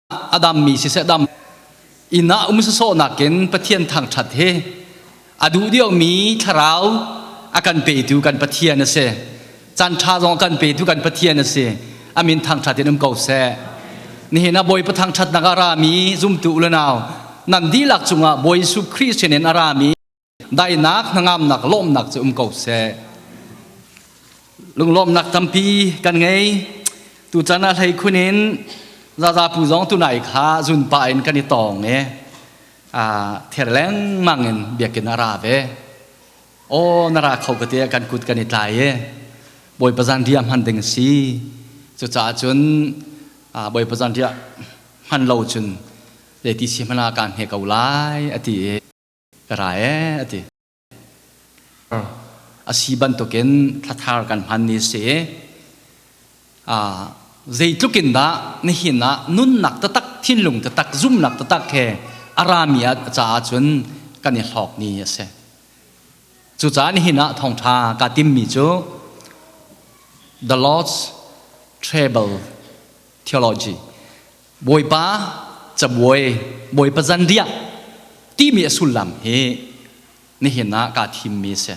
A dammi siseh dam inn ah um sawsawh nakin Pathian thangṭhat hi a duh deuhmi thlarau a kan petu kan Pathian a si. Caan ṭha zong a kan petu kan Pathian a si. A min thangṭhat in um ko seh. Nihin ah Bawipa thangṭhatnak a rami zumtu u le nau nan dihlak cungah Bawi Jesuh Khrih sinin a rami daihnak, hnangamnak, lawmhnak cu um ko seh. Lunglawmhnak tampi kan ngei. Tuchan ah hlei khun in zaza pu zong tunai kha zun pah in kan i tawng i ther lengmang in biakinn a ra ve. Aw na ra kho ka ti kan kut kan i tlai i Bawipa zanriah hman ding a si. Cucaah cun Bawipa zanriah hman lo cun zeiti si hmanh ah kaan hne ko lai a ti i ka ra ee a ti. A si bantukin thlathar kan hman ni si. Zeitluk in dah nihin ah nunnak taktak, thinlung taktak, zumnak taktak he a rami caah cun kan i hlawk ni a si. Cucaah nihin ah thawngṭha kaa timmi cu The Lord's Table Theology Bawipa cabuai, Bawipa zanriah timi a sullam hi nihin ah kaa thimmi a si.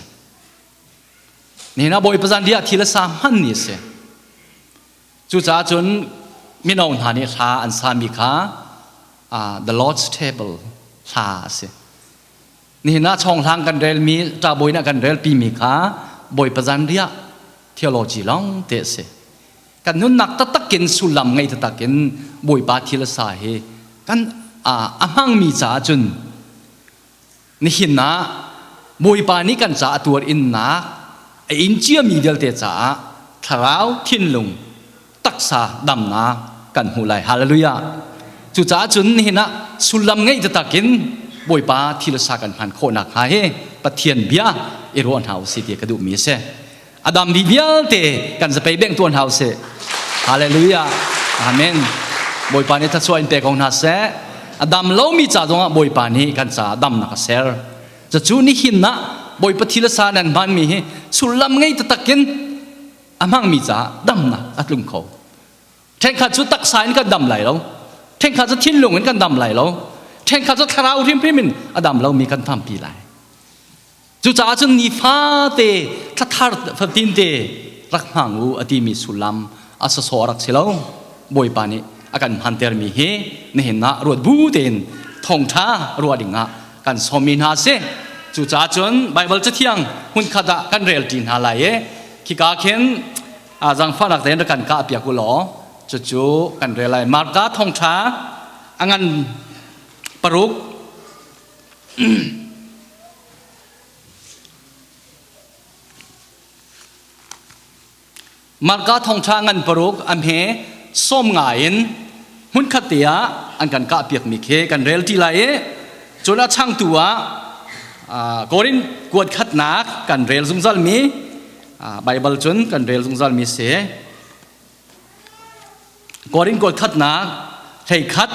Nihin ah Bawipa zanriah thil a sa hmanmi a si. Cucaah cun mino hna nih hla an sami kha The Lord's Table hla a si. Nihin ah chawnghlang kan relmi, ṭahbawi nih a kan relpimi kha Bawipa zanriah theology lawng te a si. Kan nunnak taktak in sullam ngei taktak in Bawipa thil a sa hi kan a hmangmi caah cun nihin ah Bawipa nih kan caah a tuar innak a in ciami vialte caah thlarau thinlung taksa damnak kan hmuh lai. Hallelujah. Cucaah cun nihin ah sullam ngei taktak in Bawipa thil sa kan hman khawh nakhnga hi Pathian bia i ruah hna usih ti ka duhmi a si. A dam mi vialte kan zapei beng tuan hau sih. Hallelujah. Amen. Bawipa nih thluachuah in pe ko hna seh. A dam lomi ca zongah Bawipa nih kan caah damnak a ser. Cucu nihin ah Bawipa thil a sa nan hmanmi hi sullam ngei taktak in a hmangmi caah damnak a tlung kho. Ṭhenkhat cu taksa in kan dam lai lo. Ṭhenkhat cu thinlung in kan dam lai lo. Ṭhenkhat cu thlarau hrimhrim in a dam lomi kan tampi lai. Cucaah cun nifate thlathar fatin te rak hmang u a timi sullam a sawsawh a rak si lo. Bawipa nih a kan hmantermi hi nihin ah ruat bu tein thawngṭha ruah dingah kan sawmmi hna a si. Cucaah cun Baibal Cathiang hmunkhat ah kan rel ṭi hna lai i khika khin zaangfahnak tein rak kan kah piak u law cucu kan rel lai. Marka thawngṭha a ngan paruk Marka thawngṭha ngan paruk a hme sawm nga in hmunkhat te ah an kan kahpiakmi khi kan rel ṭi lai i cun a changtu ah Korin kuat khatnak kan rel zungzalmi Baibal cun kan rel zungzalmi si. Korin kuat khatnak hlei khat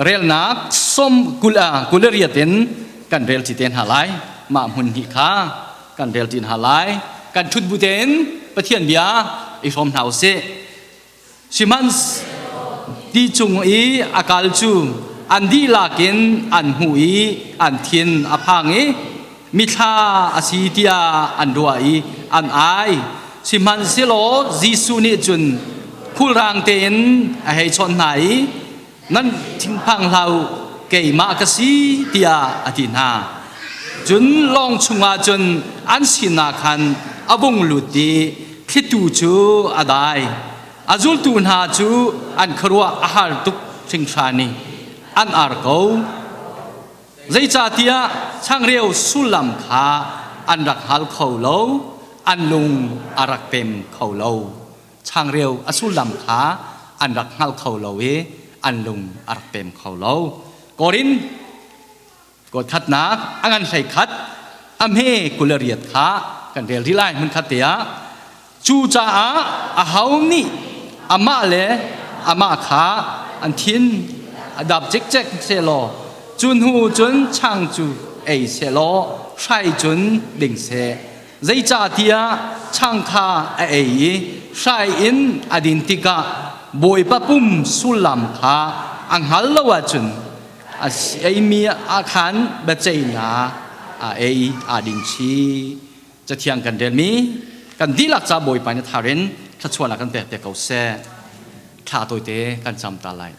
relnak som kul a kul riat in kan rel ti te hna lai mah hmun hnih kha kan rel ti hna lai kan ṭhut bu tein Pathian bia i hrawm hna usih sihmanh ti cung i a kal cu an dihlak in an hmuh i an thin a phang i mithla a si tiah an ruah i an ai sihmanhsehlaw Jesuh nih cun khulrang tein a hei chawnh hna i nan thinphang hlah u keimah ka si tiah a ti hna cun lawng chungah cun an sinah khan a vung lut i thlitu cu a dai a zultu hna cu an khuaruah a har tuk hringhran i an ar ko Zeicahtiah changreu sullam kha an rak hngal kho lo, an lung a rak pem kho lo. Changreu a sullam kha an rak hngal kho lo i an lung a rak pem kho lo. Korin kawtkhatnak a ngan hlei khat a hme 28 kha kan rel rih lai hmunkhat te ah. Cucaah aho nih amah le amah kha an thin a dap cikcek sehlaw cu hnu cun chang cu ei sehlaw hrai cun ding seh. Zeicahtiah chang kha a ei i hrai in a din tikah Bawipa pum sullam kha a hngal lo ahcun a eimi ah khan biaceihnak a ei aa din chih. Cathiang kan relmi kan dihlak ca Bawipa nih thar in thluachuahnak kan pek te ko seh. Thla tawite kan cam ta lai.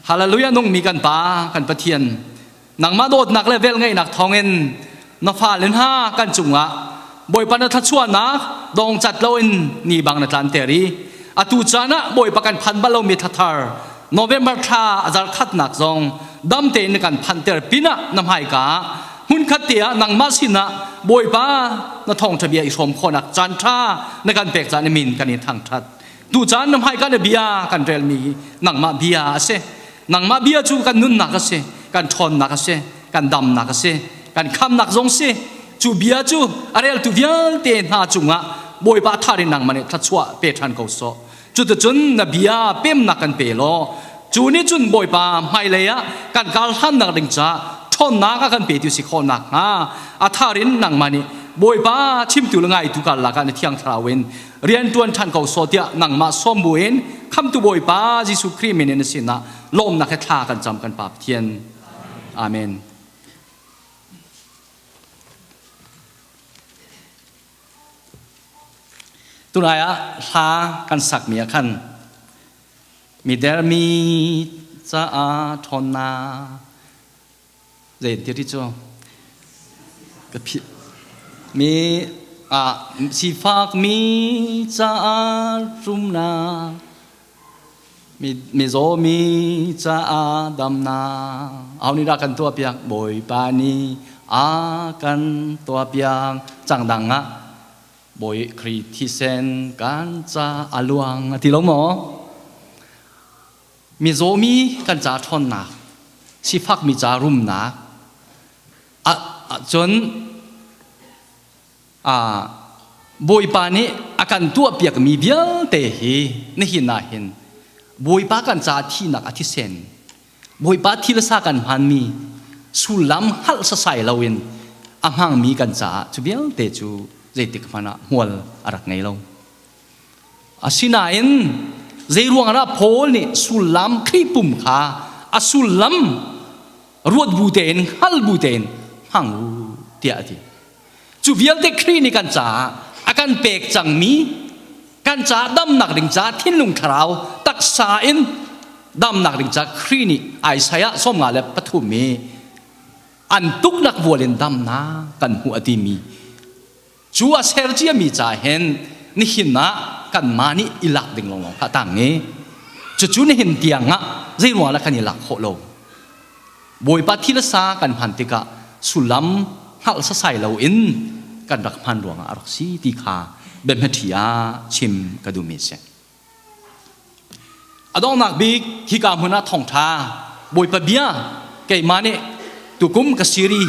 Hallelujah nungmi kan Pa kan Pathian nangmah dawtnak le velngeihnak thawngin na fale hna kan cungah Bawipa na thluachuahnak dongcat loin ni bang na tlanter i atu caan ah Bawipa kan phan bal lomi thlathar November thla a zarkhatnak zong dam tein na kan phanter pinah na hmaika hmunkhat te ah nangmah sinah Bawipa na thawngṭha bia i hrawm khawhnak caan ṭha na kan pek caan min kan in thangṭhat tu caan na hmaika na bia kan relmi hi nangmah bia a si nangmah bia cu kan nunnak a si kan ṭhawnnak a si kan damnak a si kan khamnak zong si cu bia cu a reltu vialte hna cungah Bawipa thar in nangmah nih thluachuah pe ṭhan ko sawh Cuticun na bia pemnak kan pe law cu nih cun Bawipa hmailei ah kan kal hlannak ding caah ṭhawnnak a kan pe tu si khawh nakhnga a thar in nangmah nih Bawipa chimtu le ngaitu karlak ah na Thiang Thlarau in rian ṭuan ṭhan ko sawh tiah nangmah sawm buin khamtu Bawipa Jesuh Khrih min in na sinah lawmnak he thla kan cam kan Pa Pathian. Amen. Tunai ah hla kan sakmi ah khan midermi caah ṭhawnnak zei ti ri cu ka philh mi ah sifakmi caah rumnak mizaw mi caah damnak aho nih dah kan tuahpiak Bawipa nih a kan tuahpiak cang dang ah Bawi Khrih thisen kan ca a luang a ti lo maw mizaw mi kan ca ṭhawnnak sifak mi ca rumnak cun Bawipa nih a kan tuahpiakmi vialte hi nihin ah hin Bawipa kan caah thihnak a thisen Bawipa thil sa kan hmanmi sullam hngalh sasai loin a hmangmi kan caah cu vialte cu zeitik hmanh ah hmual a rak ngei lo. Asinain zeiruang ah dah Paul nih sullam Khrih pum kha a sullam ruat bu tein hngal bu tein hmang u tiah a ti. Cu vialte Khrih nih kan caah a kan pek cangmi kan caah damnak ding caah thinlung thlarau taksa in damnak ding caah Khrih nih Isaiah 53 i an tuknak vual in damnak kan hmuh a timi cu a ser ciami caah hin nihin ah kanmah nih i lak ding lawnglawng kha a tang i cucu nihin tiang ah zeiruang ah kan i lak khawh lo Bawipa thi le sa kan hman tikah sullam hngalh sasai loin kan rak hman ruangah a rak si ti kha biahmaṭhi ah chim ka duhmi a si. A donghnak bik hika hmun ah thawngṭha Bawipa bia keimah nih tukum ka siri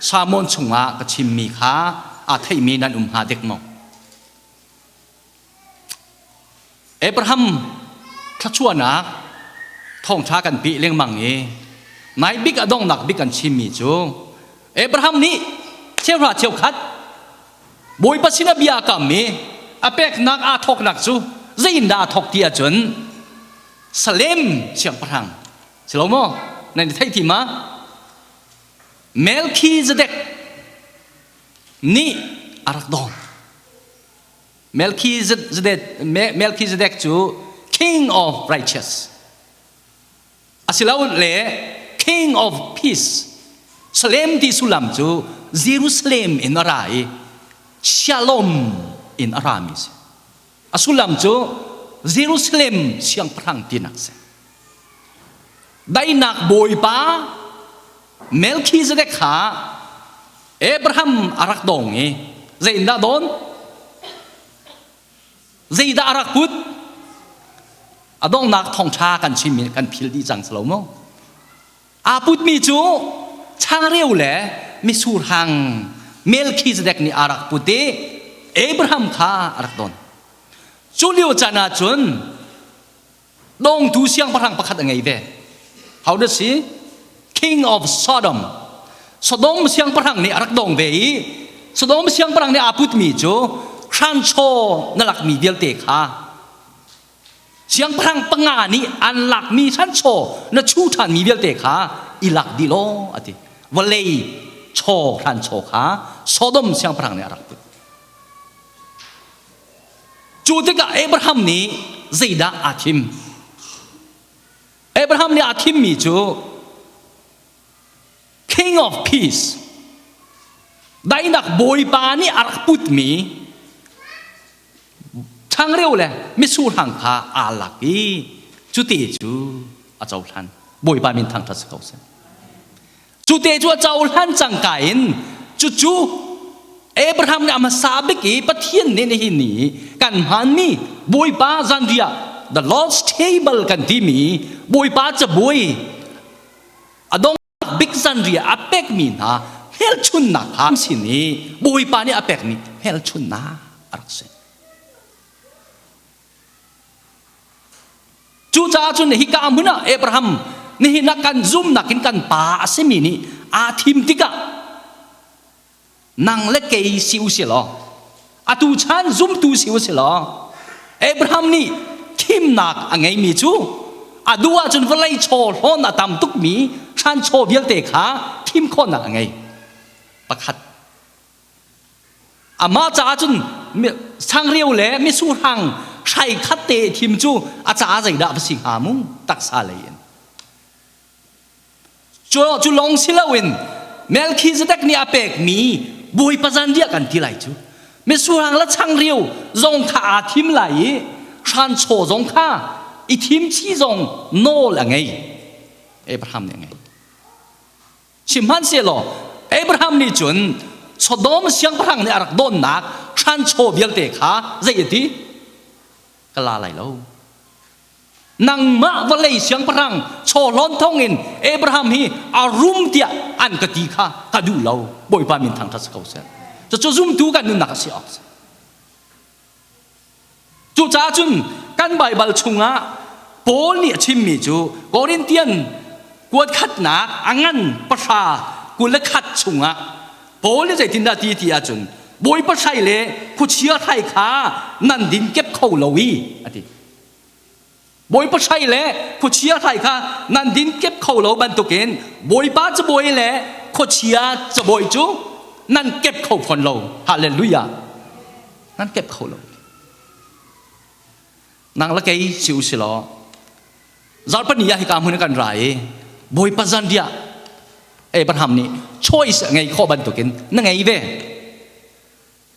sermon chungah ka chimmi kha aa theihmi nan um hnga dek maw? Abraham thluachuahnak thawngṭha kan peh lengmang i nai bik a donghnak bik kan chimmi cu Abraham nih cheuhra cheukhat Bawipa sin a bia a kam i a peknak aa thawknak cu zeiindah aa thawk ti ahcun Salem siangpahrang si lo maw nan i theih ti ma Melchizedek nih a rak dawng Melchizedek, Melchizedek cu King of Righteous asilole King of Peace Salem ti sullam cu Jerusalem in a ra i Shalom in a rami si. A sullam cu Jerusalem siangpahrang tinak si. Daihnak bawipa Melchizedek kha Abraham a rak dong i zeiindah dawn? Zeidah a rak put? A donghnak thawngṭha kan chim i kan phil dih cang si lo maw? Aa putmi cu changreu le mitsur hang Melchizedek nih a rak put i Abraham kha a rak don. Cu lio caan ah cun dongtu siangpahrang pakhat a ngei ve. How does he? King of Sodom. Sodom siangpahrang nih a rak dong ve i Sodom siangpahrang nih aa putmi cu hranchaw na lakmi vialte kha Siangpahrang panga nih an lakmi hranchaw na chu ṭhanmi vialte kha i lak dih law a ti. Vawlei chaw hranchaw kha Sodom siangpahrang nih a rak put. Cu tikah Abraham nih zeidah aa thim? Abraham nih aa thimmi cu King of Peace, daihnak Bawipa nih a rak putmi changreu le mitsurhang kha aa lak i cute cu a cohlan. Bawipa min thangṭhat si ko seh. Cute cu a cohlan cangka in cucu Abraham nih a hmasa bik i Pathian nih nihin ni kan hmanmi Bawipa zanriah the Lord's table kan timi Bawipa cabuai a dong bik zanriah a pekmi hna hmelchunnak kha sin i Bawipa nih a pekmi hmelchunnak a rak si. Cucaah cun hika hmun ah Abraham nihin ah kan zumnak in kan pa a simi nih aa thim tikah nang le kei si u si law atu chan zumtu si u si law Abraham nih thimnak a ngeimi cu a duh ahcun vawlei chaw hlawn a tam tukmi hranchaw vialte kha thim khawhnak a ngei. Pakhat amah caah cun changreu le misurhang hrai khat te thim cu a caah zeidah va si hnga mu taksa lei in. Cu cu lawng si loin Melchizedek nih a pekmi Bawipa zanriah kan ti lai cu. Misurhang le changreu zong kha aa thim lai i hranchaw zong kha i thim chi zong nawl a ngei. Abraham nih a ngei. Sihmanhsehlaw Abraham nih cun Sodom siangpahrang nih a rak dawnnak hranchaw vialte kha zei a ti? Ka la lai lo. Nangmah vawlei siangpahrang chawhlawn thawngin Abraham hi a rum tiah an ka ti kha ka duh lo. Bawipa min thangṭhat si ko seh. Cucu zumtu kan nunnak a si awk si. Cucaah cun kan Baibal chungah Paul nih a chimmi cu Korintian kuat khatnak a ngan pahra 21 chungah Paul nih zeitindah ti ti ahcun Bawipa hrai le khuachia hrai kha nan din kep kho lo i a ti. Bawipa hrai le khuachia hrai kha nan din kep kho lo bantukin Bawipa cabuai le khuachia cabuai cu nan kep kho fawn lo. Hallelujah. Nan kep kho lo. Nang le kei si u si law zarhpini ah hika hmun kan ra i Bawipa zanriah Abraham nih choice a ngei khawh bantukin na ngei ve.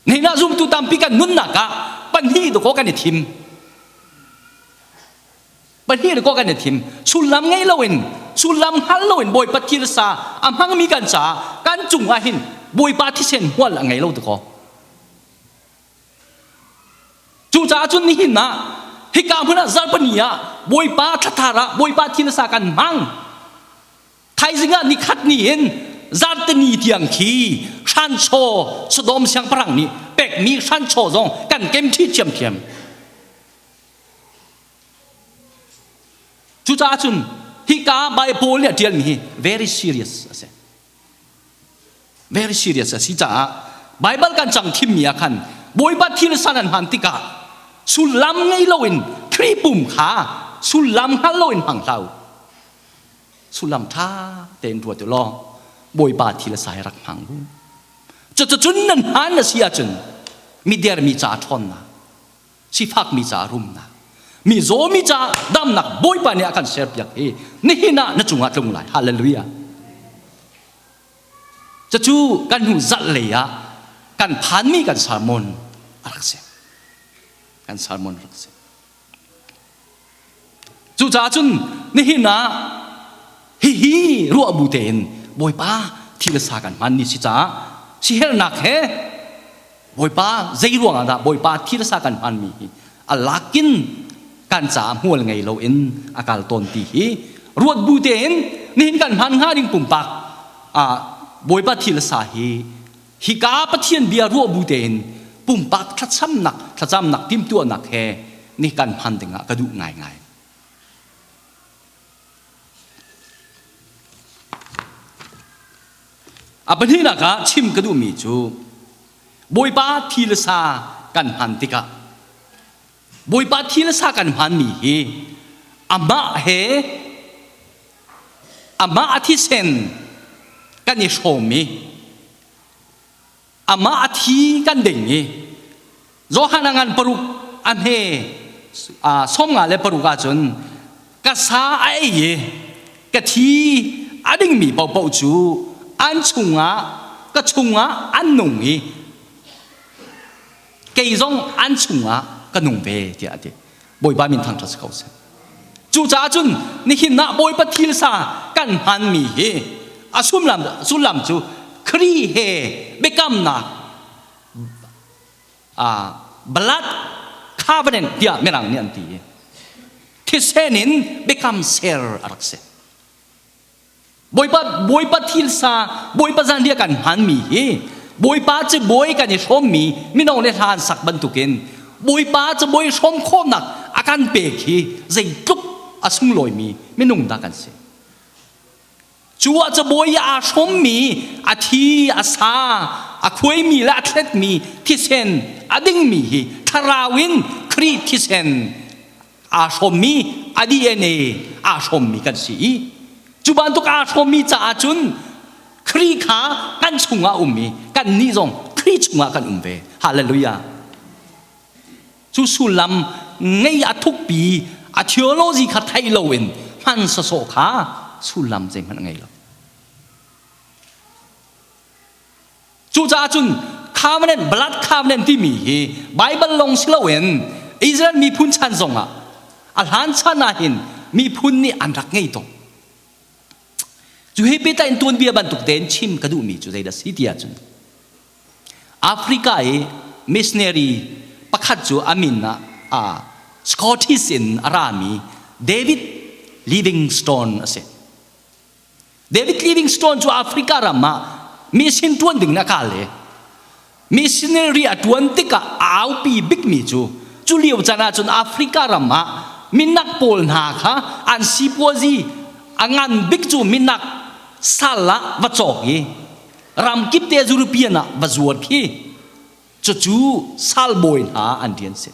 Nihin ah zumtu tampi kan nunnak ah pahnih dakaw kan i thim. Pahnih dakaw kan i thim. Sullam ngei loin, sullam hngal loin Bawipa thilsa a hmangmi kan caah kan cung ah hin Bawipa thisen hmual a ngei lo dakaw. Cucaah cun nihin ah hika hmun ah zarhpini ah Bawipa thlathar ah Bawipa thilsa kan hmang. Thaizing ah nikhat ni in zarhteni tiang khi hranchaw Sodom siangpahrang nih pekmi hranchaw zong kan kem ṭhi ṭhiamṭhiam. Cucaah cun hika Bible nih a ṭialmi hi very serious a si. Very serious a si caah Bible kan cang thimmi ah khan Bawipa thil san an hman tikah sullam ngei loin Khrih pum kha sullam hngal loin hmang hlah u. Sullam ṭha tein ruat u law Bawipa thil a sai rak hmang u. Cuticun nan hmaan na si ahcun midermi ca ṭhawnnak, sifakmi ca rumnak, mi zawmi ca damnak Bawipa nih a kan serpiak i nihin ah na cungah tlung lai. Hallelujah. Cucu kan hnu zalh lei ah kan phanmi kan sermon a rak si. Kan sermon a rak si. Cucaah cun nihin ah hihi ruah bu tein Bawipa thi le sa kan hman ni si caah sihernak he Bawipa zei ruangah dah Bawipa thi le sa kan hmanmi hi a lakin kan caah hmual ngei loin a kal tawn ti hi ruat bu tein nihin kan hman hnga ding pumpak Bawipa thi le sa hi hika Pathian bia ruah bu tein pumpak thlacamnak thlacamnak timhtuahnak he nih kan hman dingah ka duh ngaingai. A pahnihnak ah chim ka duhmi cu Bawipa thi le sa kan hman tikah. Bawipa thi le sa kan hmanmi hi amah he amah a thisen kan i hrawm i amah a thi kan ding i Johan a ngan paruk a hme 56 ahcun ka sa a ei i ka thi a dingmi paohpaoh cu an chungah ka chungah an nung i kei zong an chungah ka nung ve tiah a ti. Bawipa min thangṭhat si ko seh. Cucaah cun nihin ah Bawipa thil sa kan hmanmi hi a sullam sullam cu Khrih he biakamnak blood covenant tiah mirang nih an ti i thisen in biakam ser a rak si. Bawipa Bawipa thil sa Bawipa zanriah kan hmanmi hi Bawipa cu bawi kan i hrawmmi mino le hla an sak bantukin Bawipa cu bawi hrawm khawhnak a kan pek hi zeitluk a sunglawimi minung dah kan si. Cu ah cabawi aa hrawmmi a thi a sa a khuaimi le a thletmi thisen a dingmi hi thlarau in Khrih thisen aa hrawmmi a DNA aa hrawmmi kan si i cu bantuk aa hrawmmi caah cun Khrih kha kan chungah um i kannih zong Khrih chungah kan um ve. Hallelujah. Cu sullam ngei a thukpi a theology kha theih loin hman sawsawh kha sullam zeihmanh a ngei lo. Cucaah cun covenant, blood covenant timi hi Bible lawng si loin Israel miphun chan zongah a hlan chan ah hin miphun nih an rak ngei tuk. Cu he pehtlai in tuanbia bantuk tein chim ka duhmi cu zeidah si ti ahcun Africa i missionary pakhat cu a min ah Scottish in a rami David Livingstone a si. David Livingstone cu Africa ram ah mission ṭuan ding in a kal i missionary a ṭuan tikah a aupi bikmi cu cu lio caan ahcun Africa ram ah minak pawl hna kha an sipuazi a ngan bik cu minak sal ah va cawk i ramkip te European ah va zuar khi cucu sal bawi hna an rian si.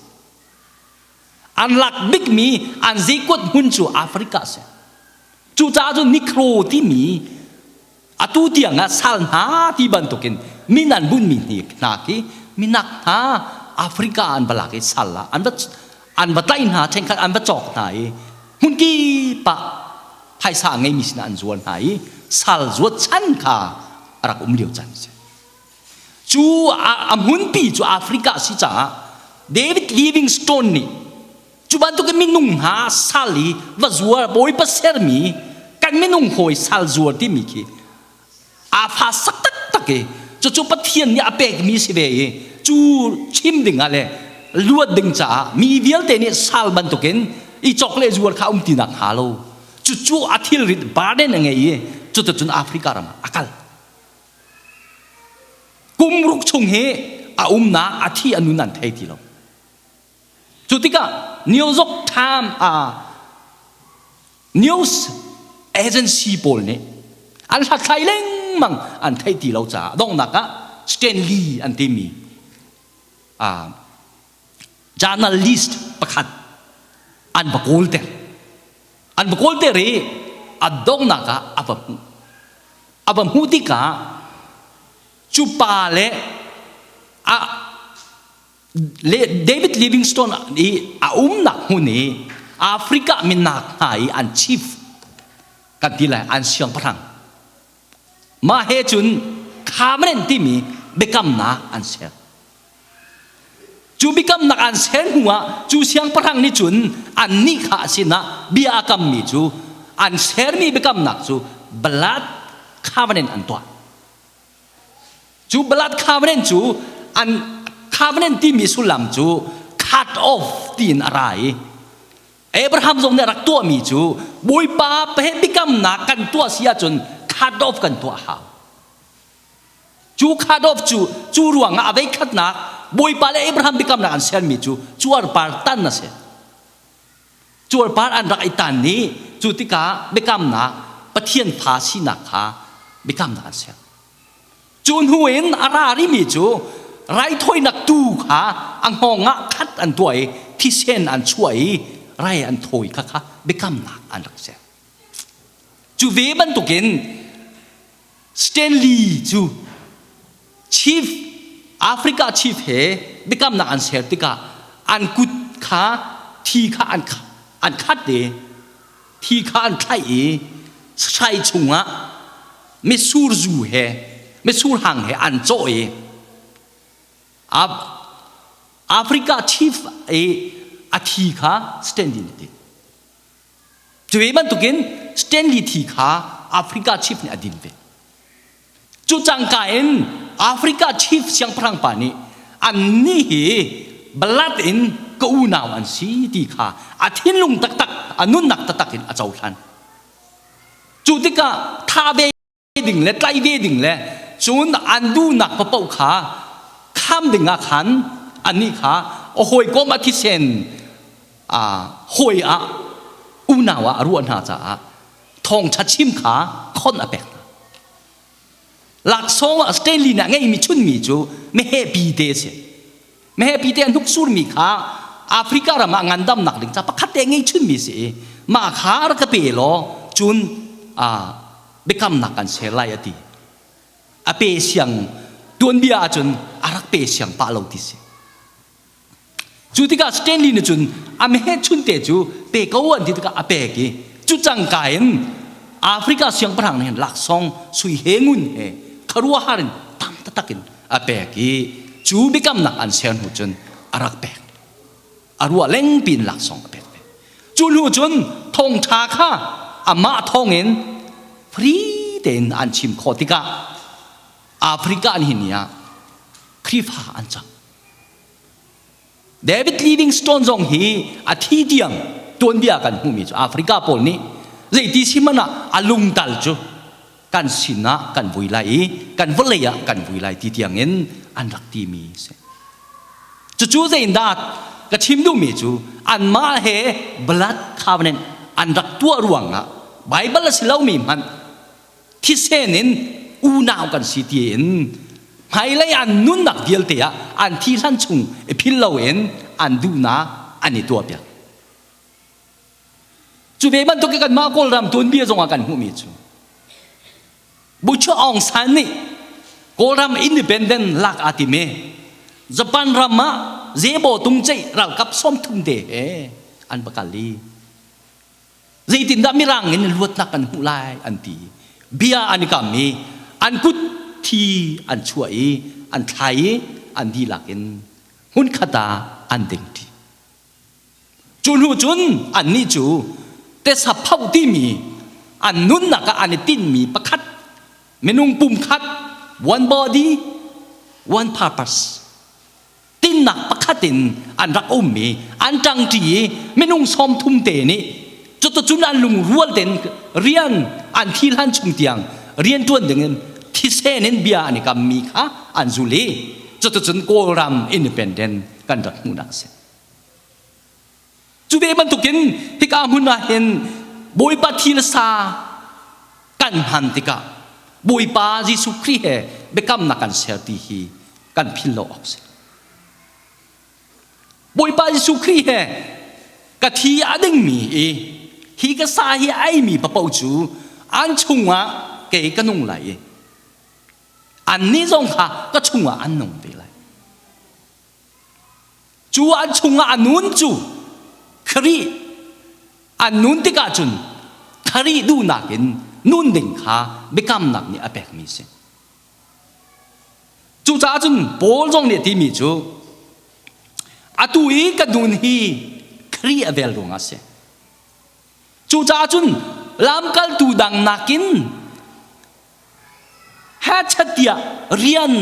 An lak bikmi an zeikuat hmun cu Africa a si. Cucaah cun Negro timi atu tiang ah sal hna ti bantukin min an bunhmi hna khi minak hna Africa an va lak i sal ah an va an va tlaih hna ṭhenkhat an va cawk hna i hmunkip ah phaisa a ngeimi sinah an zuar hna i sal zuat chan kha a rak um lio caan a si. Cu a hmunpi cu Africa a si caah David Livingstone nih cu bantuk in minung hna sal i va zuar bawipa sermi kan minung hawi sal zuar timi khi aa fa sak taktak i cucu Pathian nih a pekmi si ve i cu chim ding ah le luat ding caah mi vialte nih sal bantukin i cawk le zuar kha um ti nak hnga lo cucu a thilrit burden a ngei i cuticun Africa ram ah a kal. Kum ruk chung hi a umnak a thi a nun an thei ti lo. Cu tikah New York Times ah news agency pawl nih an hlathlai lengmang an theih ti lo caah donghnak ah Stanley an timi journalist pakhat an va kawlter. An va kawlter i a donghnak ah a va hmuh. A va hmuh tikah cu pa le a David Livingstone i a umnak hmun i Africa minak hna i an chief kan ti lai an siangpahrang mah he cun covenant timi biakamnak an ser. Cu biakamnak an ser hnuah cu siangpahrang nih cun annih kha a sinah bia a kammi cu an sermi biakamnak cu blood covenant an tuah. Cu blood covenant cu an covenant timi sullam cu cut off tiin a ra i Abraham zong nih a rak tuahmi cu Bawipa he biakamnak kan tuah si ahcun cut off kan tuah hau. Cu cut off cu cu ruangah a veikhatnak Bawipa le Abraham biakamnak an sermi cu cuarpar tan a si. Cuarpar an rak i tan ni cu tikah biakamnak Pathian fa sinak kha biakamnak an ser. Cu hnu in a ra rimi cu raithawinak tuu kha a hngawng ah khat an tuah i thisen an chuah i rai an thawi kha kha biakamnak an rak ser. Cu ve bantukin Stanley cu chief Africa chief he biakamnak an ser tikah an kut kha thi kha an an khat i thi kha an thlaih i hrai chungah mitsur zu he mitsur hang he an cawh i Africa chief i a thi kha Stanley nih a ti. Cu ve bantukin Stanley thi kha Africa chief nih a din ve. Cu cangka in Africa chief siangpahrang pa nih annih hi blood in ka unau an si ti kha a thinlung taktak, a nunnak taktak in a cohlan. Cu tikah tha ve ding le tlai ve ding le cun an duhnak paoh kha kham ding ah khan annih kha a hawikom a thisen hawi ah unau ah a ruah hna caah thawngṭha chim kha khon a pek hna. Laksawng ah Stanley nih a ngeihmi chunmi cu meheh pi te a si. Meheh pi te a hnuk surmi kha Africa ram ah ngandamnak ding ca pakhat te ngei chunmi si i mah kha rak ka pe law cun biakamnak kan ser lai a ti. A pe siang tuanbia ahcun a rak pe siang pah lo ti si. Cu tikah Stanley nih cun a meheh chunte cu pe ko an ti tikah a pek i cu cangka in Africa siangpahrang nih hin laksawng sui he ngun he khuaruahhar in tam taktak in a pek i cu biakamnak an ser hnu cun a rak pek. A ruah lengpi in laksawng a pek ve. Cu hnu cun thawngṭha kha amah thawngin free tein an chim khawh tikah Africa an hi ni ah Khrihfa an cang. David Livingstone zong hi a thi tiang tuanbia kan hmuhmi cu Africa pawl nih zeiti si hmanh ah a lungtal cu kan sinah kan vui lai i kan vawlei ah kan vui lai ti tiangin an rak timi si. Cucu zeindah ka chim duhmi cu anmah he blood covenant an rak tuah ruangah Bible a si lomi hmanh thisen in unau kan si tiin hmailei an nunnak vialte ah an thi hlan chung i phil loin an duhnak an i tuahpiak. Cu ve bantuk i kanmah Kawlram tuanbia zongah kan hmuhmi cu Bucho Aung San nih Kawlram independent lak aa tim i Japan ram ah Zebo tungceih ralkap 30 te he an va kal i Zeitindah mirang in luatnak kan hmuh lai an ti. Bia an i kam i an kut thi an chuah i an thlai i an dihlak in hmunkhat ah an dingṭi. Cu hnu cun annih cu tesa phoh timi an nunnak ah an i tinhmi pakhat minung pumkhat one body one purpose tinnak pakhat in an rak um i an ṭangṭi i minung 30 te nih cuticun an lungrual tein rian an thi hlan chung tiang rian ṭuan dingin thisen in bia an i kammi kha an zul i cuticun Kawlram independent kan rak hmuhnak a si. Cu ve bantukin hika hmun ah hin Bawipa thi le sa kan hman tikah Bawipa Jesuh Khrih he biakamnak kan ser ti hi kan philh lo awk si. Bawipa Jesuh Khrih he ka thi a dingmi i hi ka sa hi a eimi paoh cu an chungah kei ka nung lai i annih zong kha ka chungah an nung ve lai. Cu an chungah a nun cu Khrih an nun tikah cun Khrih duhnak in nun ding kha biakamnak nih a pekmi a si. Cucaah cun Paul zong nih a timi cu atu i ka nun hi Khrih a vel ruangah a si. Cucaah cun lamkaltu dang nakin hachat tiah rian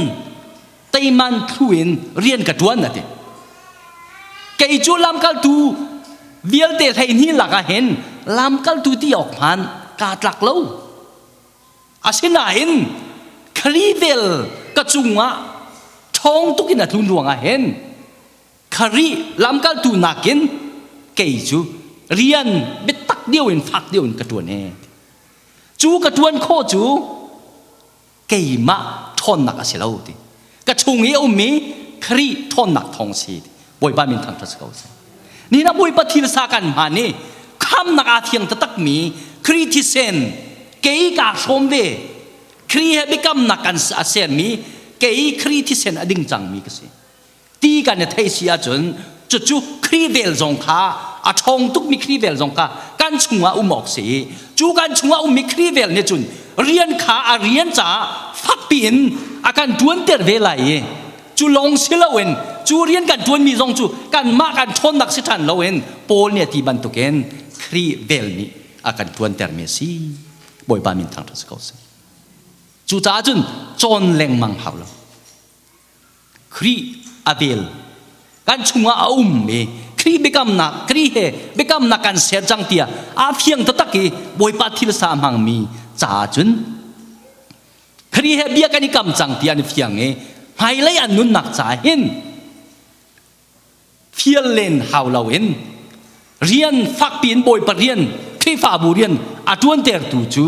teiman thlu in rian ka ṭuan a ti. Kei cu lamkaltu vialte 12 lakah hin lamkaltu ti awk hman kaa tlak lo. Asinain Khrih vel ka cungah ṭhawng tuk in a tlun ruangah hin Khrih lamkaltu nakin kei cu rian biatak deuh in fak deuh in ka ṭuan ee. Cu ka ṭuan khawh cu keimah ṭhawnnak a si lo ti. Ka chung i a ummi Khrih ṭhawnnak thawng si ti. Bawipa min thangṭhat si ko seh. Ni na Bawipa thil sa kan hman i khamnak aa thiang taktakmi Khrih thisen kei kaa hrawm ve. Khrih he biakamnak kan a sermi kei Khrih thisen a ding cangmi ka si. Ti kan i theih si ahcun cucu Khrih vel zong kha a ṭhawng tukmi Khrih vel zong kha kan chungah um awk si i cu kan chungah ummi Khrih vel nih cun rian kha a rian caah fakpi in a kan ṭuanter ve lai i cu lawng si loin cu rian kan ṭuanmi zong cu kanmah kan ṭhawnnak si ṭhan loin Paul nih a ti bantukin Khrih vel nih a kan ṭuantermi a si. Bawipa min thangṭhat si ko seh. Cucaah cun cawn lengmang hau lo. Khrih a vel kan chungah a um i Khrih biakamnak Khrih he biakamnak kan ser cang tiah aa fiang taktak i Bawipa thil sa a hmangmi caah cun Khrih he bia kan i kam cang tiah an i fiang i hmailei an nunnak caah hin fial len hau loin rian fakpi in Bawipa rian Khrihfabu rian a ṭuantertu cu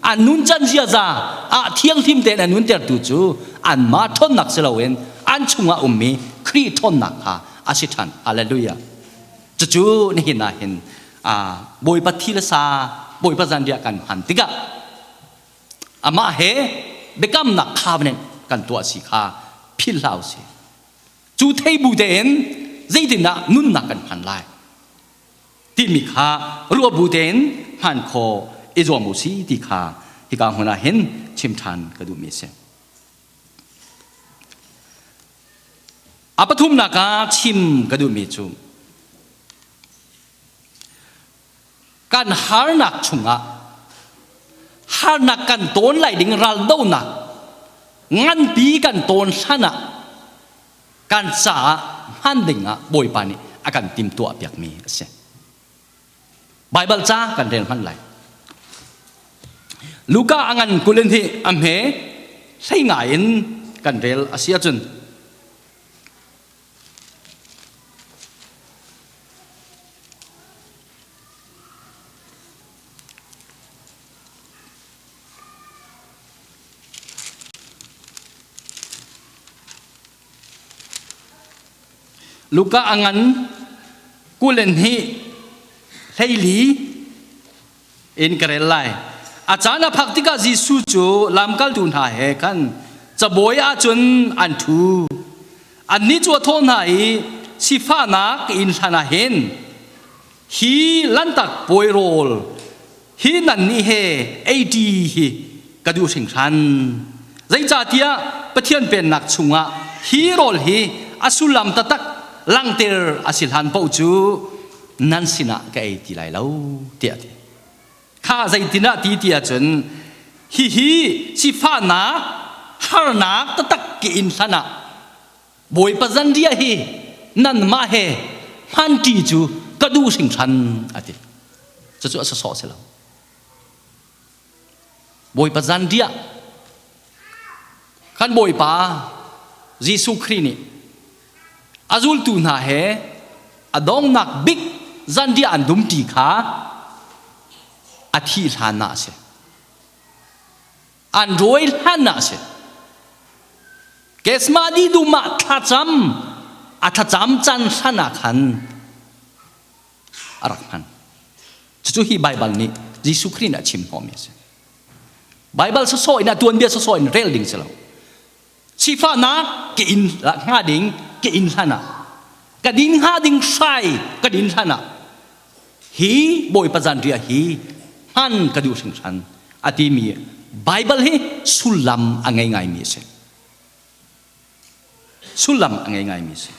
an nuncan ziaza ah thianghlim tein a nuntertu cu anmah ṭhawnnak si loin an chungah ummi Khrih ṭhawnnak kha a si ṭhan. Hallelujah. Cucu nihin ah hin Bawipa thi le sa Bawipa zanriah kan hman tikah amah he biakamnak covenant kan tuah si kha philh hlah usih. Cu thei bu tein zeitindah nunnak kan hman lai timi kha ruah bu tein hman khawh i zuam u si ti kha hika hmun ah hin chim ṭhan ka duhmi a si. A pathumnak ah chim ka duhmi cu kan harnak chungah harnak kan tawn lai ding raldohnak nganpi kan tawn hlan ah kan caah hman ding ah Bawipa nih a kan timhtuah piakmi a si. Baibal ca kan rel hman lai. Luka a ngan kulin hi a hme hlei ngai in kan rel a si ahcun Luka a ngan 22 hleili in ka rel lai. A caan a phak tikah Jesuh cu lamkaltu hna he khan cabawi ah cun an ṭhu. Annih cu a thawh hna i sifahnak inn hlan ah hin hi lanhtak puai rawl hi nannih he ei ṭi hi ka duh hringhran. Zeicahtiah Pathian Pennak chungah hi rawl hi a sullam taktak langhter a si hlan paoh cu nan sinah ka ei ti lai lo tiah a ti. Kha zeitin ah ti ti ahcun hihi sifahnak harnak taktak ki in hlan ah Bawipa zanriah hi nanmah he hmanṭi cu ka duh hringhran a ti. Cucu a sawsawh si lo. Bawipa zanriah kan Bawipa Jesuh Khrih nih a zultu hna he a donghnak bik zanriah an dumṭi kha a thih hlan ah a si. An rawi hlan ah a si. Kesmadi dum ah thlacam a thlacam can hlan ah khan a rak hman. Cucu hi Baibal nih Jesuh Khrih nih a chim hnawhmi a si. Baibal sawsawh in a tuanbia sawsawh in rel ding si lo. Sifahnak ka in hnga ding ka in hlan ah ka din hnga ding hrai ka din hlan ah hi Bawipa zanriah hi hman ka duh hringhran a timi Baibal hi sullam a ngei ngaimi a si. Sullam a ngei ngaimi a si.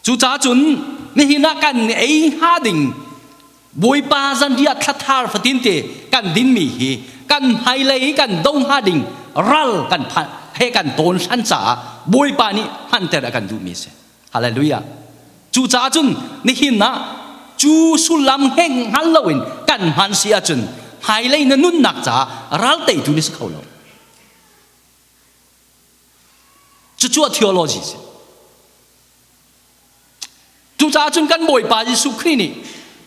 Cucaah cun nihin ah kan ei hnga ding Bawipa zanriah thlathar fatin te kan dinmi hi kan hmailei kan do hnga ding ral kan phan he kan tawn hlan caah Bawipa nih hmanter a kan duhmi a si. Hallelujah. Cucaah cun nihin ah cu sullam heng hngal loin kan hman si ahcun hmailei na nunnak caah ral teitu ni si kho lo. Cucu a theology si. Cucaah cun kan Bawipa Jesuh Khrih nih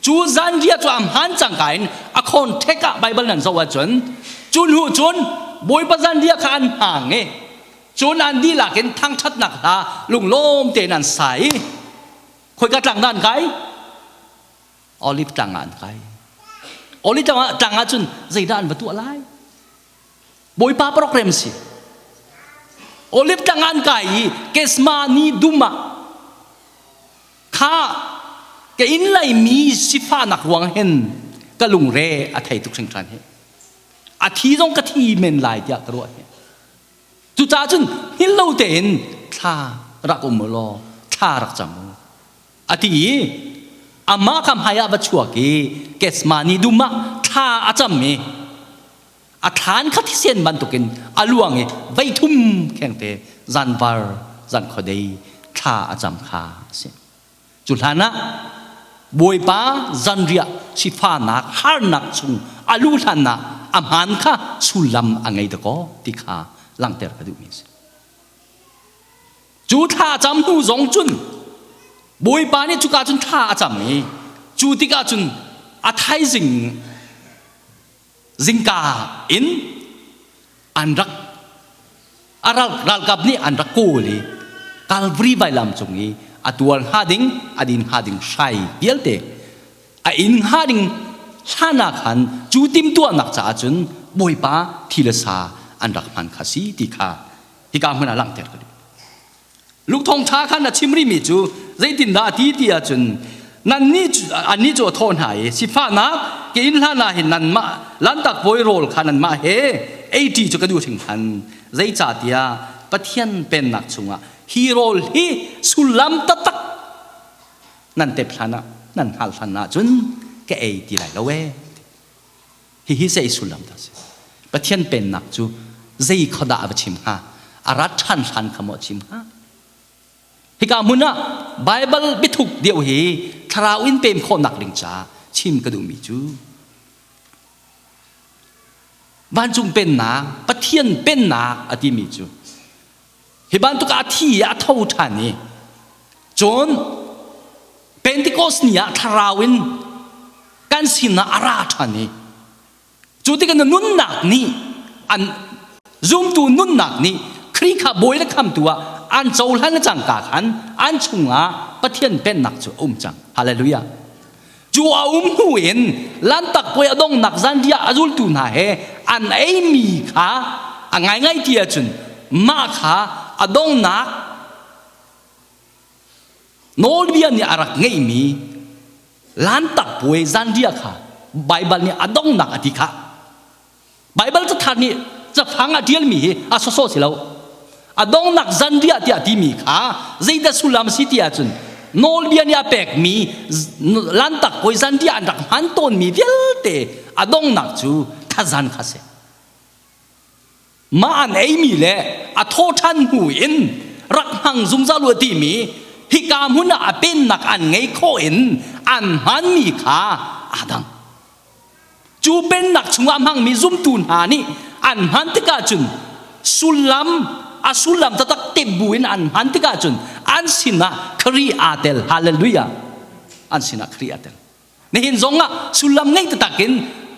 cu zanriah cu a hmaan cangka in a khawn ṭhek ah Baibal nan zoh ahcun cu hnu cun Bawipa zanriah kha an hang i cun an dihlak in thangṭhatnak hla lunglawm tein an sa i khoika tlang dah an kai? Olive tlang ah an kai. Olive tlang ah cun zeidah an va tuah lai? Bawipa program si. Olive tlang ah an kai i Gethsemane dum ah kha ka inn lei mi sifahnak ruang hin ka lungre a thei tuk hringhran hi. A thi zong ka thi men lai tiah ka ruah hi. Cucaah cun hngilh lo tein thla rak um u law thla rak cam u. A ti i amah kha hmai ah va chuak i Gethsemane dum ah thla a cam i a thlan kha thisen bantukin a luang i voithum khengte zanvar zan khuadei thla a cam kha a si. Cu hlan ah Bawipa zanriah sifahnak harnak chung a luh hlan ah a hmaan kha sullam a ngei dakaw ti kha langhter ka duhmi a si. Cu thla a cam hnu zong cun Bawipa nih cuka cun thla a cam i cu tikah cun a thaizing zingka in an rak a ralkap nih an rak kawl i Calvary vailam cung i a tuar hnga ding a din hnga ding hrai vialte a in hnga ding hlan ah khan cu timhtuahnak caah cun Bawipa thi le sa an rak hman kha si ti kha hika hmun ah langhter ka duh. Luke thawngṭha khan a chim rihmi cu zeitindah a ti ti ahcun nannih annih cu a thawh hna i sifahnak ke inn hlan ah hin nanmah lanhtak puai rawl kha nanmah he ei ṭi cu ka duh hringhran zeicahtiah Pathian pennak chungah hi rawl hi sullam taktak nan tep hlan ah nan hngalh hlan ahcun ka ei ti lai lo ee. Hihi zei sullam dah a si? Pathian pennak cu zei khuadah a va chim hnga? A rat ṭhan hlan kha maw a chim hnga? Hika hmun ah Baibal biathuk deuh hi thlarau in pem khawhnak ding caah chim ka duhmi cu vancung pennak, Pathian pennak a timi cu hi bantuk a thi i a tho ṭhan i cun Pentecost ni ah thlarau in kan sinah a ra ṭhan i cu tikah na nunnak nih an zumtu nunnak nih Khrih kha bawi le khamtu ah an cohlan cangka khan an chungah Pathian pennak cu a um cang. Hallelujah. Cu a um hnu in Lanhtak puai a donghnak zanriah a zultu hna he an eimi kha a ngaingai ti ahcun mah kha a donghnak nawlbia nih a rak ngeihmi Lanhtak puai zanriah kha Baibal nih a donghnak a ti kha. Baibal cathar nih cafang a ṭialmi hi a sawsawh si lo. A donghnak zanriah tiah timi kha zeidah sullam a si ti ahcun nawlbia nih a pekmi lanhtak puai zanriah an rak hman tawnmi vialte a donghnak cu thazan kha si. Mah an eimi le a thawṭhan hnu in rak hmang zungzal u timi hika hmun ah a pennak an ngei khawh in an hmanmi kha aa dang. Cu pennak chungah hmangmi zumtu hna nih an hman tikah cun sullam a sullam taktak tep bu in an hman tikah cun an sinah Khrih aa tel. Hallelujah. An sinah Khrih aa tel. Nihin zongah sullam ngei taktak in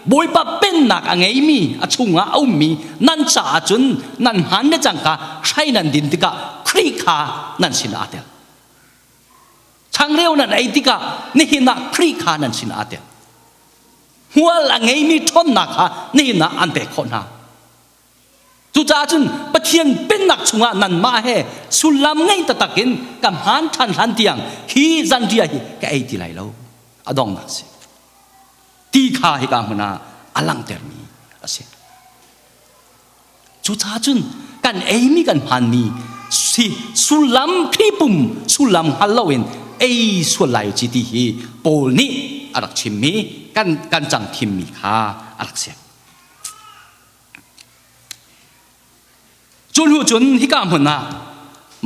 Bawipa pennak a ngeimi a chungah a ummi nan caah cun nan hman le cangka hrai nan din tikah Khrih kha nan sinah aa tel. Changreu nan ei tikah nihin ah Khrih kha nan sinah aa tel. Hmual a ngeimi ṭhawnnak kha nihin ah an pek khawh hna. Cucaah cun Pathian pennak chungah nanmah he sullam ngei taktak in ka hmaan ṭhan hlan tiang hi zanriah hi ka ei ti lai lo. A donghnak si. Ti kha hika hmun ah a langhtermi a si. Cucaah cun kan eimi kan hmanmi si sullam Khrih pum sullam hngal loin ei sual lai ci ti hi Paul nih a rak chimmi kan kan cang thimmi kha a rak si. Cu hnu cun hika hmun ah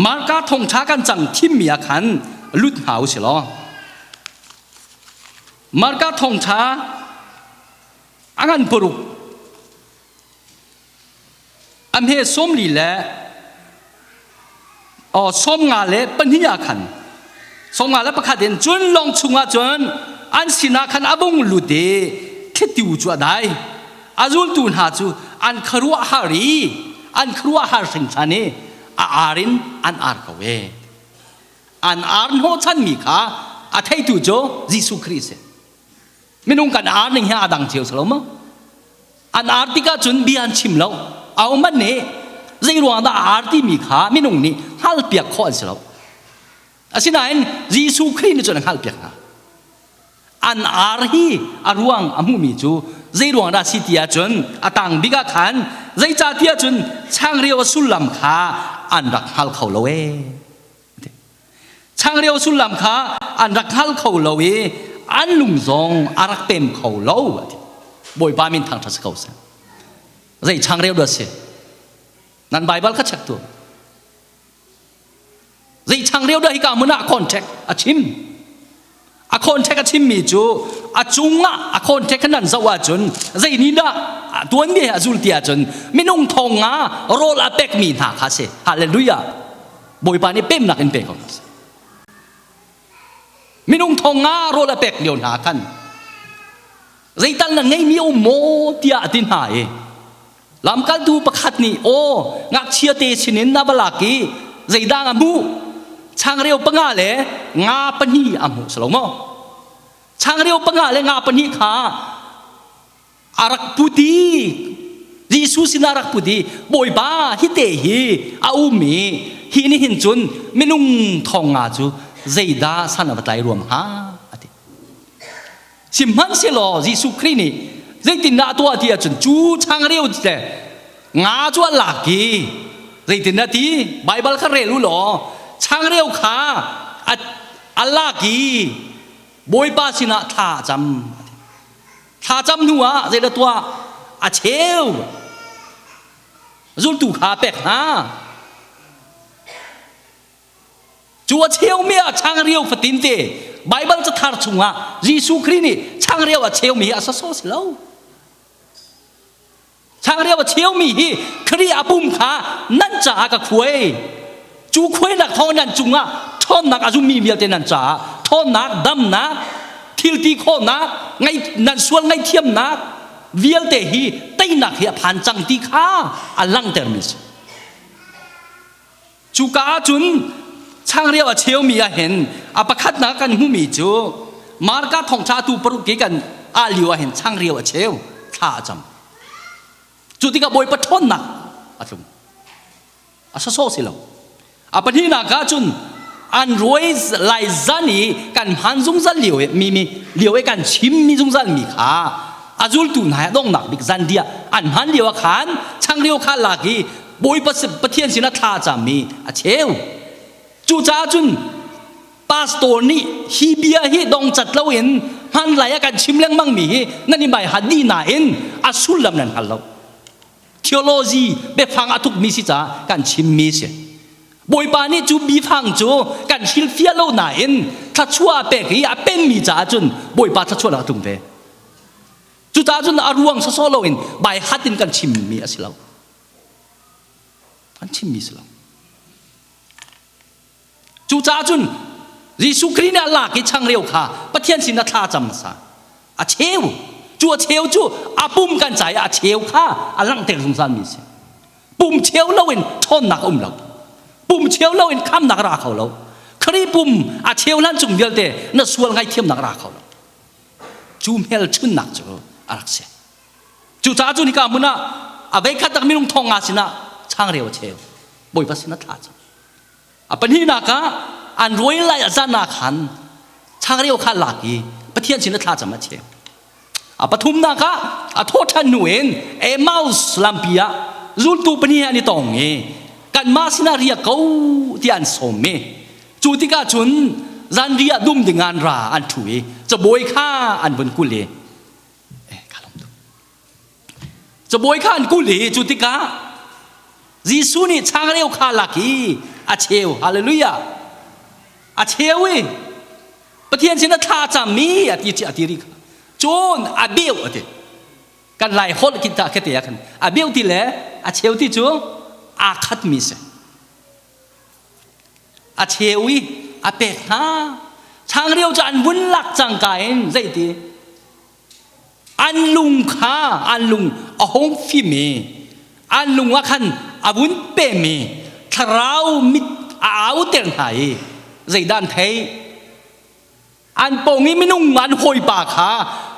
Marka thawngṭha kan cang thimmi ah khan lut hna u si law Marka thawngṭha a ngan paruk A hme 40 le 52 ah khan 51 in cun lawng chungah cun an sinah khan a vung lut i thlitu cu a dai. A zultu hna cu an khuaruahhar i an khuaruahhar hringhran i a ar in an ar ko e. An ar hnawhchanmi kha a theitu cu Jesuh Khrih a si. Minung kan ar ning hi aa dang cio si lo maw? An ar tikah cun bia an chim lo. Au man nih zei ruang dah ar timi kha minung nih hngalpiak khawh an si lo. Asinain Jesuh Khrih nih cun a hngalhpiak hna. An ar hi a ruang a hmuhmi cu zei ruang dah si ti ahcun a tang bik ah khan zeicahtiah cun changreu a sullam kha an rak hngal kho lo ee. Changreu sullam kha an rak hngal kho lo i an lung zong a rak pem kho lo. Bawipa min thangṭhat si ko seh. Zei changreu dah si? Nan Baibal kha check tuah. Zei changreu dah hika hmun ah contact a chim? A contact a chimmi cu a cungah a contact kha nan zoh ahcun zei nih dah tuanbia he a zul ti ahcun minung thong nga rawl a pekmi hna kha si. Hallelujah. Bawipa nih pemnak in pe ko hna seh. Minung thong nga rawl a pek lio hna khan zeital na ngeimi a um maw tiah a ti hna i Lamkaltu pakhat nih aw ngakchia te sinin na va lak i zeidah a hmuh? Changreu panga le nga pahnih a hmuh si lo maw? Changreu panga le nga pahnih kha a rak put i Jesuh sinah a rak put i Bawipa hi te hi a um i hi nih hin cun minung thong nga cu zeidah san a va tlai ruam hnga a ti. Sihmanhsehlaw Jesuh Khrih nih zeitindah a tuah ti ahcun cu changreu le nga cu a lak i zeitindah ti Baibal kha rel u law changreu kha a lak i Bawipa sinah thla a cam. Thla cam hnu ah zeidah tuah? A cheu. Zultu kha a pek hna. Cu a cheumi ah changreu fatin te Baibal cathar chungah Jesuh Khrih nih changreu a cheumi hi a sawsawh si lo. Changreu a cheumi hi Khrih a pum kha nan caah ka khuai. Cu khuainak thawng nan cungah ṭhawnnak a zummi vialte nan caah ṭhawnnak, damnak, thilti khawhnak, nan sual ngaihthiamnak vialte hi teinak hi a phan cang ti kha a langhtermi a si. Cuka ah cun changreu a cheumi ah hin a pakhatnak kan hmuhmi cu Marka thongṭha tu paruk ki kan ah lio ah hin changreu a cheu thla a cam. Cu tikah Bawipa ṭhawnnak a tlung. A sawsawh si lo. A pahnihnak ah cun an ruai lai zan i kan hman zungzal lio i mi mi lio i kan chimmi zungzal mi kha a zultu hna he donghnak bik zan dia an hman lio ah khan changreu kha lak i Bawipa Pathian sinah thla a cammi a cheu. Cucaah cun pastor nih hi bia hi dongcat loin hman lai ah kan chim lengmang mi hi nan i mai han dih nain a sullam nan hngal lo. Theology biafang a tukmi si caah kan chimmi si. Bawipa nih cu bifang cu kan hrilhfiah lo nain thluachuah a pek i a penmi caah cun Bawipa thluachuahnak a tlung ve. Cucaah cun a ruang sawsawh loin bai hat in kan chimmi a si lo. An chimmi si lo. Cucaah cun Jesuh Khrih nih a lak i changreu kha Pathian sin a thla cam hmasa. A cheu. Cu a cheu cu a pum kan ca i a cheu kha a langhter zungzalmi a si. Pum cheu loin ṭhawnnak a um lo. Pum cheu loin khamnak a ra kho lo. Khrih pum a cheu hlan chung vialte na sual ngaihthiamnak a ra kho lo. Cu hmelchunnak cu a rak si. Cucaah cu nika hmun ah a veikhat tak minung thong nga sinah changreu a cheu. Bawipa sinah thla cam. A pahnihnak ah an ruai lai a zan ah khan changreu kha lak i Pathian sinah thla cam a cheu. A pathumnak ah a thawh ṭhan hnu in Emmaus lampi ah zultu pahnih an i tong i kanmah sinah riak ko tiah an sawm i cu tikah cun zanriah dum ding an ra an ṭhu i cabuai kha an vun kul i Cabuai kha an kulh i cu tikah Jesuh nih changreu kha lak i a cheu. Hallelujah. A cheu i Pathian sin a thla a cammi a ti a ti ri kha. Cun a beuh a ti. Kan lai holh kin ta khete ah khan a beuh ti le a cheu ti cu aa khatmi si. A cheu i a pek hna. Changreu cu an vun lak cangka in zeiti An lung kha an lung a hung fim i an lung ah khan a vun pem i thlarau mit a auter hna i zeidah an theih? An pawng i minung an hawipa kha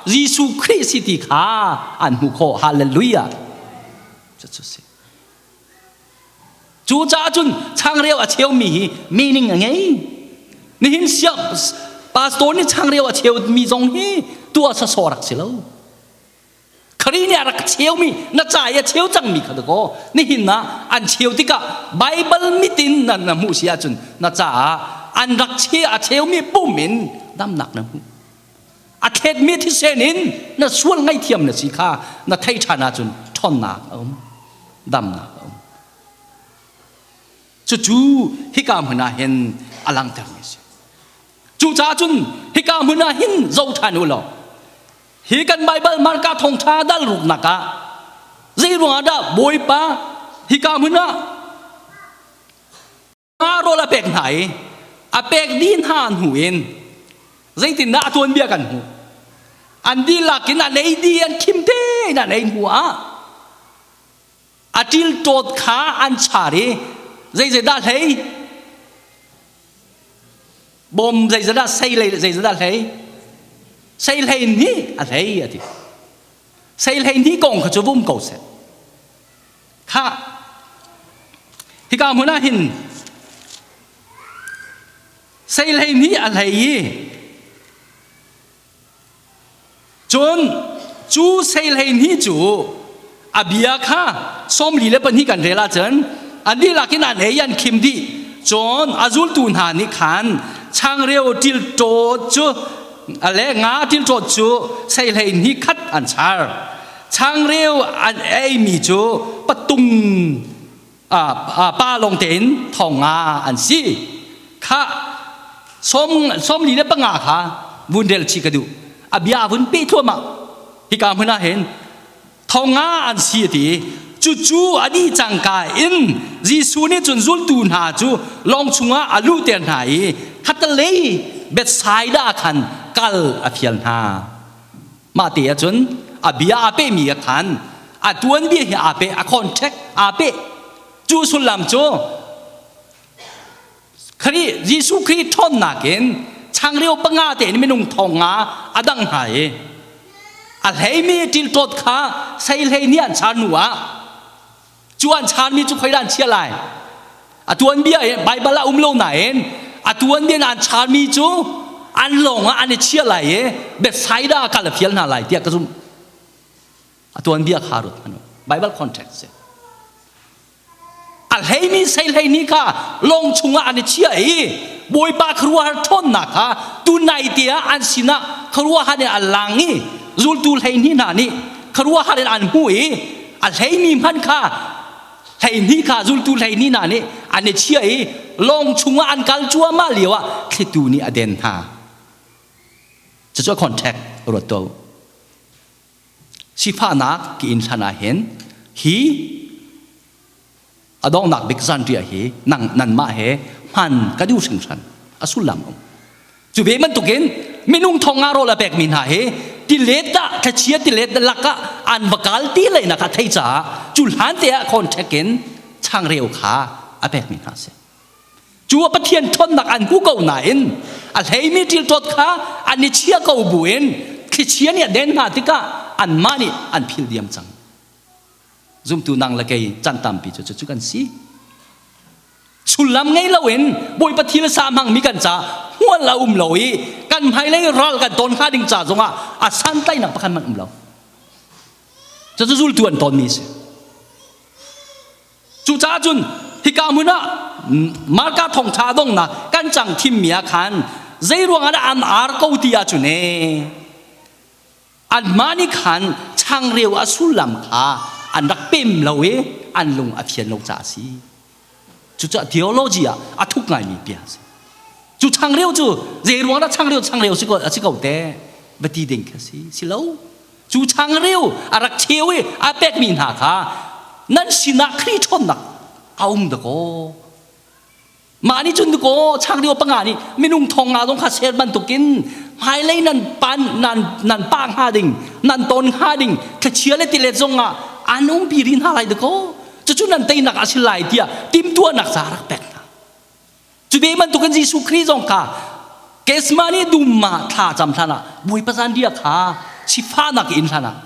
Jesuh Khrih si ti kha an hmuh khawh. Hallelujah. Cucu si. Cucaah cun changreu a cheumi hi meaning a ngei. Nihin siang pastor nih changreu a cheumi zong hi tuah sawsawh rak si lo. Khrih nih a rak cheumi na ca i a cheu cangmi kha dakaw nihin ah an cheu tikah Bible mit in na, na hmuh si ahcun na caah an rak che a cheumi pum in damnak na hmuh. A thletmi thisen in na sual ngaihthiam na si kha na theih ṭhan ahcun ṭhawnnak a um, damnak a um. Cucu hika hmun ah hin a langhtermi a si. Cucaah cun hika hmun ah hin zoh ṭhan u law hi kan Baibal Marka thawngṭha dal ruknak ah zei ruangah dah Bawipa hika hmun ah rawl a pek hna i a pek dih hna hnu in zeitindah a tuanbia kan hmuh an dihlak in an ei dih an khim tein an ei hnu ah a ṭilṭawt kha an char i zeizeidah hlei bawm zeizeidah sei lei zeizeidah hlei sei hlei nih a hlei a ti sei hlei nih kong kha cu vum ko seh Khah, hika hmun ah hin sei nih a hlei i cun cu sei hlei cu a bia kha 42 kan rel ahcun an dihlak in an ei an khim dih cun a zultu hna nih khan changreu ṭilṭawt cu le nga ṭilṭawt cu sei 12 khat an char. Changreu an eimi cu patung pa lawng tein 5000 an si. Kha 45 kha vun rel chih ka duh. A bia vun peh thluahmah. Hika hmun ah hin 5000 an si a ti. Cucu a dih cangka in Jesuh nih cun zultu hna cu lawng chungah a luhter hna i khattelei Bethsaida khan kal a fial hna. Mah te ahcun a bia aa pehmi a khan a tuanbia hi aa peh, a contact aa peh. Cu sullam cu Khrih Jesuh Khrih ṭhawnnak in changreu panga tein minung 5000 a dang hna i a hleimi ṭilṭawt kha sei hlei nih an char hnu ah cu an charmi cu khoi dah an chiah lai? A tuanbia i Baibal ah um lo nain a tuanbia in an charmi cu an lawng ah an i chiah lai i Bethsaida ah kal a fial hna lai tiah ka zumh. A tuanbia kha ruat hmanh u. Bible context si. A hleimi sei hleini kha lawng chungah an i chiah i Bawipa khuaruahhar ṭhawnnak kha tunai te ah an sinah khuaruahhar in an lang i zultu 12 hna nih khuaruahhar in an hmuh i a hleimi hmanh kha 12 kha zultu 12 hna nih an i chiah i lawng chungah an kal cuahmah lioah thlitu nih a den hna. Cucu a contact ruat ko. Sifahnak ki inn hlan ah hin hi a donghnak bik zanriah hi nang nanmah he hman ka duh hringhran a sullam um. Cu ve bantukin minung 5000 rawl a pekmi hna hi tilet ah thlachia tilet lakah an va kal ti leinak a thei caah cu hlan te ah contact in changreu kha a pekmi hna si. Cu a Pathian ṭhawnnak an hmu ko nain a hleimi ṭilṭawt kha an i chia ko buin thlichia nih a den hna tikah anmah nih an phil diam cang. Zumtu nang le kei can tampi cu cucu kan si. Sullam ngei loin Bawipa thil sa hmangmi kan ca hmual a um lo i kan hmailei ral kan ton hnga ding ca zongah a santlaihnak pakhat hmanh um lo. Cucu zultu an tawnmi a si. Cucaah cun hika hmun ah Marka thawngṭha donghnak kan cang thimmi ah khan zei ruangah dah an ar ko ti ahcun ee anmah nih khan changreu a sullam kha an rak pem lo i an lung a fian lo caah a si. Cucaah theology ah a thuk ngaimi bia a si. Cu changreu cu zei ruang dah changreu changreu si ko a si ko te va ti ding khi a si. Si lo. Cu changreu a rak cheu i a pekmi hna kha nan sinah Khrih ṭhawnnak a um dakaw. Mah nih cun dakaw changreu panga nih minung 5000 zong kha ser bantukin hmailei nan pan nan nan pa hnga ding nan ton hnga ding thlichia le tilet zong ah an umpi rih hna lai dakaw. Cucu nan teinak a si lai tiah timhtuahnak ca rak pek hna. Cu ve bantukin Jesuh Khrih zong kha Gethsemane dum ah thla cam hlan ah Bawipa zanriah kha Sifahnak inn hlan ah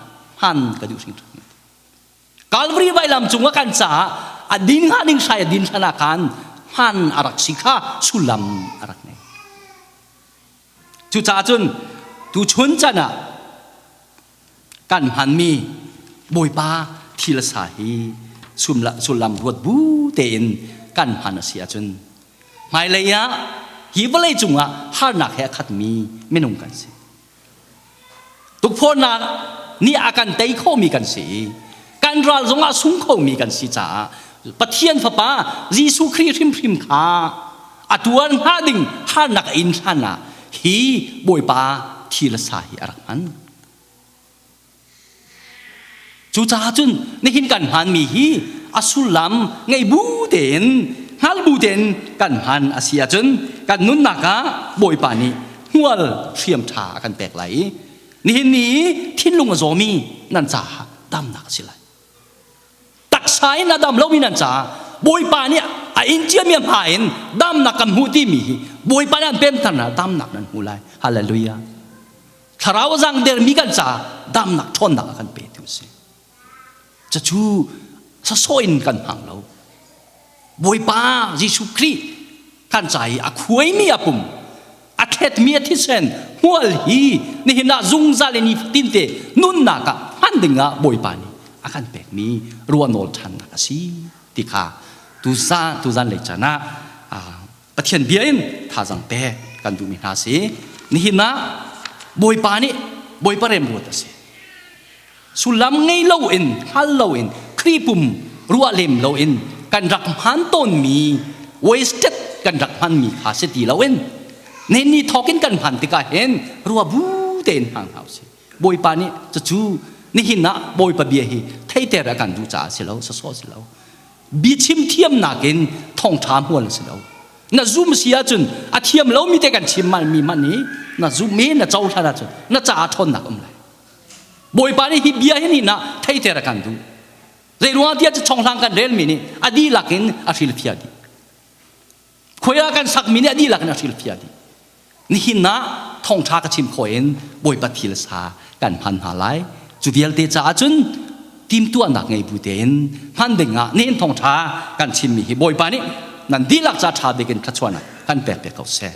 hman ka duh hringhran. Calvary vailam cung ah kan caah a din hnga ding hrai a din hlan ah khan hman a rak si kha sullam a rak ngei. Cucaah cun tuchun chan ah kan hmanmi Bawipa thil sa hi sullam ruat bu tein kan hman a si ahcun hmailei ah hi vawlei cungah harnak he a khatmi minung kan si. Tukforhnak nih a kan tei khomi kan si i kan ral zongah sung khomi kan si caah Pathian Fapa Jesuh Khrih hrimhrim kha a tuar hnga ding harnak a in hlan ah hi Bawipa thi le sa hi a rak hman. Cucaah cun nihin kan hmanmi hi a sullam ngei bu tein hngal bu tein kan hman a si ahcun kan nunnak ah Bawipa nih hmual hriam ṭha a kan pek lai i nihin ni thinlung a zawmi nan caah damnak a si lai. Taksa in a dam lomi nan caah Bawipa nih a inn ciami a hma in damnak kan hmuh timi hi Bawipa nih an pemter hna damnak nan hmu lai. Hallelujah. Thlarau a zangdermi kan caah damnak ṭhawnnak a kan petu a si. Cucu sasawh in kan hmang lo. Bawipa Jesuh Khrih kan ca i a khuaimi a pum, a thletmi a thisen hmual hi nihin ah zungzal in nifatin te nunnak ah hman ding ah Bawipa nih a kan pekmi ruahnawl ṭhannak a si ti kha tuzan lei caan ah Pathian bia in thazang pek kan duhmi hna si. Nihin ah Bawipa nih Bawipa remruat a si. Sullam ngei loin, hngal loin, Khrih pum ruah lem loin kan rak hman tawnmi wasted kan rak hmanmi kha si ti loin nihin ni thawk in kan hman tikah hin rua bu tein hmang hna usih. Bawipa nih cucu nihin ah Bawipa bia hi theiter a kan duh caah si lo, sawsawh si lo. Biachim thiamnak in thawngṭha hmual a si lo. Na zum si ahcun a thiam lomi te kan chim mi hmanh hi na zum i na cohlan ahcun na caah ṭhawnnak um lai. Bawipa nih hi bia hi nih nah theiter a kan duh. Zei ruang tiah cu chonghlang kan relmi nih a dihlak in a hrilhfiah dih. Khuai ah kan sakmi nih a dihlak in a hrilhfiah dih. Nihin ah thawngṭha ka chim khawh in Bawipa thil sa kan hman hna lai. Cu vialte caah cun timtuahnak ngei bu tein hman ding ah nihin thawngṭha kan chimmi hi Bawipa nih nan dihlak ca ṭha bik in thluachuahnak kan pek te ko seh.